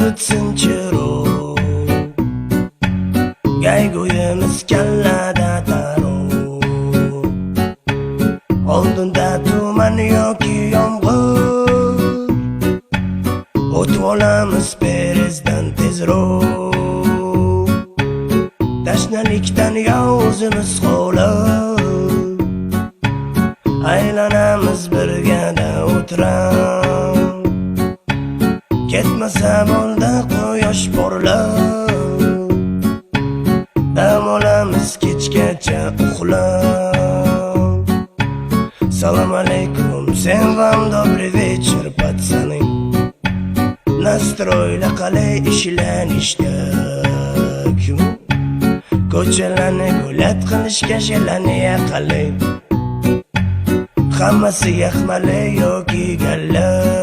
Quritsin chirov. Gayguyimiz kallada tarov. Oldinda tuman yoki yomg'ir, o'tib olamiz perizdan tezroq. Tashnalikdan yo o'zimiz qolib, aylanamiz birgada o'tirib. Ketmasa bo'ldi quyosh porlab, dam olamiz kechgacha uxlab. Salom alaykum, всем вам добрый вечер, пацаны. Настрой lar qalay, ishlanishda? Ko'chalarni гулять qilishga желание qalay? Hammasi yaxmali yoki galla?